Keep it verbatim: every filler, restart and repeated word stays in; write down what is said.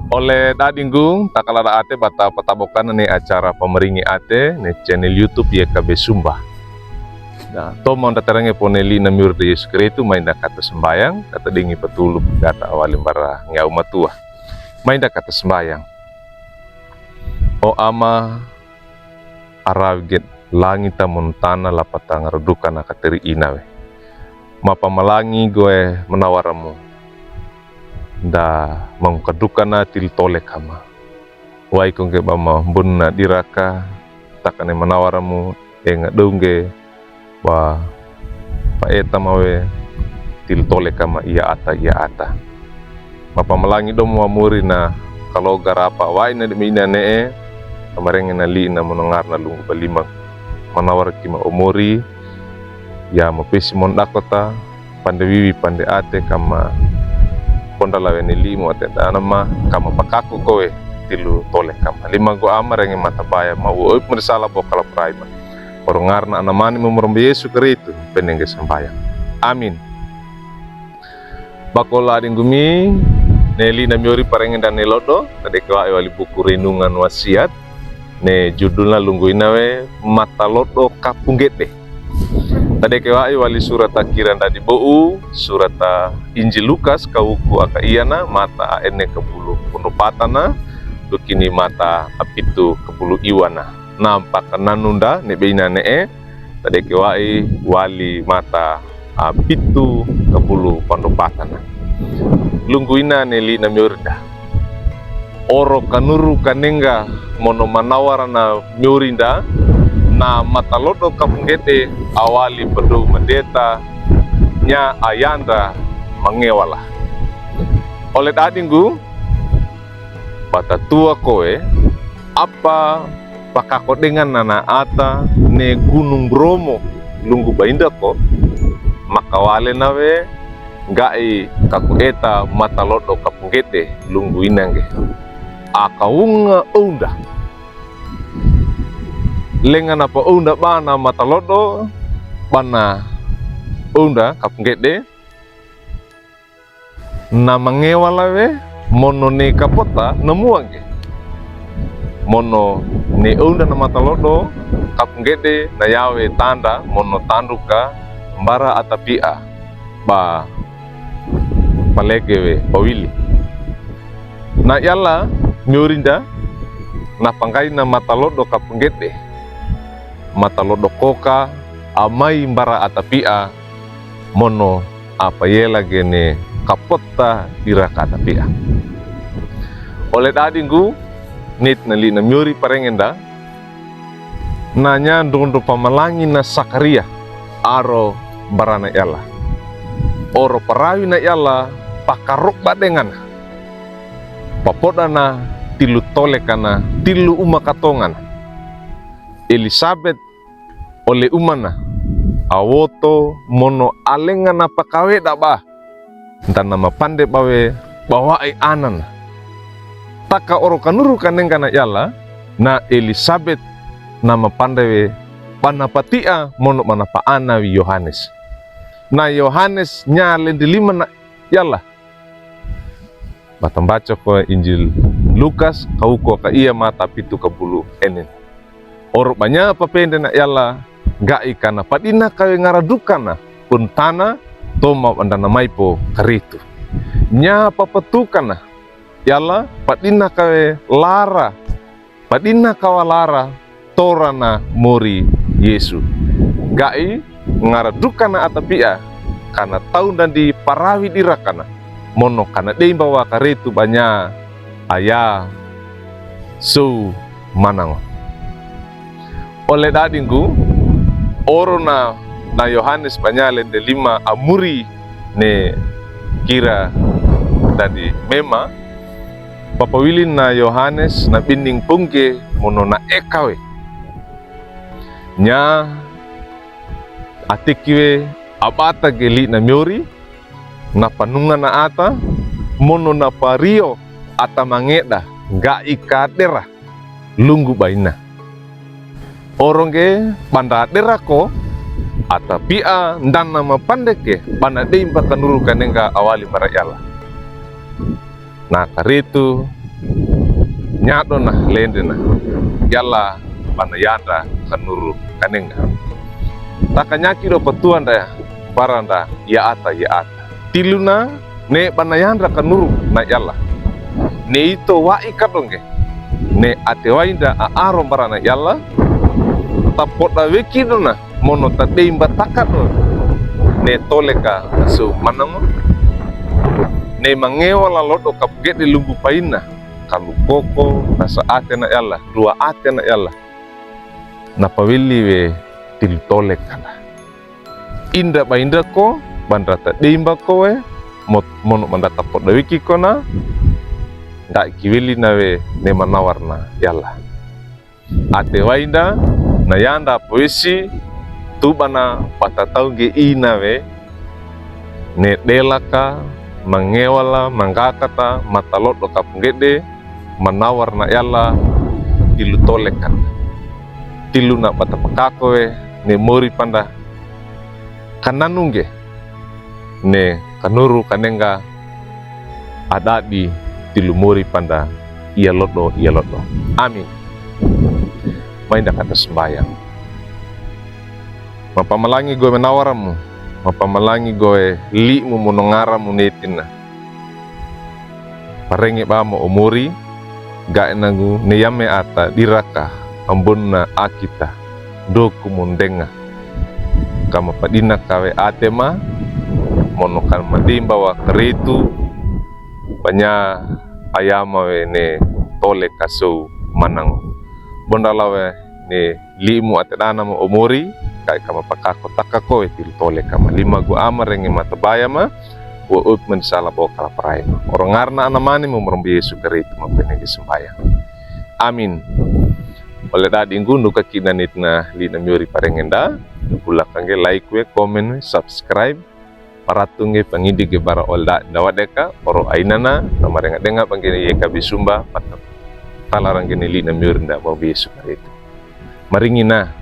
Ole dadinggu, takala da ate ba ta patabokan ne acara pamaringi ate ne channel YouTube Y K B Sumba. Na, toman da tarenge po ne li'na miyorida Yesu Kristu, mainda kata sambayang, kata dingi patuluk, kata awali mbara ngiyaw matua. Mainda kata sambayang. O Ama, arawige langit amu tana lapata ngaradukana kateri inawe. Mapamalangi gawe manawaramu. Da mangkadukana tiltole kama. Wai ko ngge ba mambunna diraka, takane manawaramu, enga dungge, ba paeta mawe tiltole kama iya ata, iya ata. Mapamalangi domu amuri na kalo garapa wai na demi ina ne'e, kamarenge na li'na monongarna lunggu balima. Manawar kima omori, ya mapesi mondakota, pande wiwi pande ate kama pondalawe ne limu ate danama, kama pakaku kowe tiltole kama. Lima go Ama renge matabaya mau oi pemrisala bokala praima. Orongarna anamani momorombe Yesu Kristu, penengge sambayang. Amin. Bakola adinggumi, ne li'na miyori parenge nda ne lodo, tadeke wa'i wali buku renungan wasiat, ne judulna lunggu inawe Matalodo Kapunggede. Tadeke wa'i wali surata kira nda di bo'u, surata Injil Lukas kawuku aka iyana, mata a ene kapulu pondopatana, dukini mata a pitu kapulu iwana. Nampa kananu nda ne be ina ne'e, tadeke wa'i wali mata a pitu kapulu pondopatana. Lunggu ina ne li'na miyori nda. Oro kanuru kanengga mono manawara na miyori nda, na matalodo kapunggede awali padou mandeta nya ayanda mangewala. Ole dadinggu, batatua kowe, apa pakako dengan nana ata ne Gunung Bromo lunggu bainda ko, makawale nawe ngga'i kaku eta matalodo kapunggede lunggu ina ngge. Aka wunga ounda. Lenga napa ounda bana matalodo, bana ounda kapunggede, na mangewala we, mono ne kapota na mua ngge. Mono ne ounda na matalodo kapunggede na yawe tanda mono tanduka mbara ata pi'a ba palege we pawili. Na yala miyori nda na panggaina matalodo kapunggede. Matalodo koka amai mbara ata pi'a mono apa yela gene kapota diraka ata pi'a. Ole dadinggu, nit na li'na miyori parenge nda, na nya ndrondo pamalangi na Sakaria, aro barana yala. Oro parawi na yala pakaroba dengana. Papodana tilu tole kana tilu uma katongana. Elisabet ole umana, awoto mono alenga na pakaweda ba, nda na mapande bawe bawa'i anana. Taka oro kanuru kanengga na yala, na Elisabet na mapande we bana pati'a mono bana pa'ana wi Yohanes. Na Yohanes nya lende lima na yala. Batambaco ko Injil Lukas, kawuku aka iya mata pitu kapulu enen. Oro banya papende na yala, ngga'i kana padina kawe ngaradukana puntana, toma banda na maipo karitu. Nya papatukana yala, padina kawe lara, padina kawa lara, tora na mori Yesu. Ngga'i ngaradukana ata pi'a, kana tau ndandi parawi dirakana, mono kana dei mbawa karitu banya aya sou manango. Ole dadinggu, oro na, na Yohanes banya lende lima amuri ne kira ndandi mema, papawili na Yohanes na bining pungge mono na eka we. Nya atiki we abata ge li'na miyori, na panunga na ata, mono na pariyo ata mangeda, ngga'i kadera lunggu baina. Oro ngge banda dera ko, ata pi'a nda na mapande ke, bana dei mba kanuru kanengga awali bara yala. Na karitu, Nyaɗona lendena, yala bana yandra kanuru kanengga. Taka nyaki do patuanda baranda ya ata ya ata. Tiluna ne bana yandra kanuru na yala. Ne ito wa'i kadongge. Ne ate wainda a aro barana yala. Tapoda wekidona mono tadeimba takado. Ne toleka so manamo. Ne mangewa la lodo kapgede lumbu paina. Kalu koko, nasa ate na yala, dua ate na yala. Na pawili we tilu toleka na. Inda ba inda ko, bandra tadeimba ko we, mo-, mono bandra tapoda wiki ko na, nga kiwili na we ne manawar na yala. Ate wainda, na yanda pawisi, tubana patatau nge ina we, ne delaka, mangewa la, manggakata, matalodo kapgede, manawar na yala, tilu toleka na. Tiluna patapakako we, ne mori panda. Kananungge, ne kanuru kanengga, adadi tilu mori panda, iya lodo, iya lodo. Amin. Mainda kata sembayang. Mapamalangi gowe manawaramu, mapamalangi gowe limu monongaramu netina. Parenge bamo o mori, gae nangu ne yame ata diraka, ambonna akita, doku mondenga. Kamapadina kawe atema, mono kamadeimba wa karetu, banya ayama we ne toleka so manango. Bondala we ne limu ate dana mo o mori, kae kamapakako takako we tilu toleka ma lima gu ama renge matabaya ma, wa up men sala bo kala parai ma. Oro ngarna ana mani mo morombo Yesu karetu ma penenge sembayang. Amin. Ole dadi nggundu kakina nitna lina miori parengenda, dubula kange like we, komen we, subscribe, paratunge pangidike bara ole dadi nda wadeka, oro ainana, na marenga denga pangene yeka bisumba, pata. Talarangene lina miori nda ba Yesu karetu. Maringina.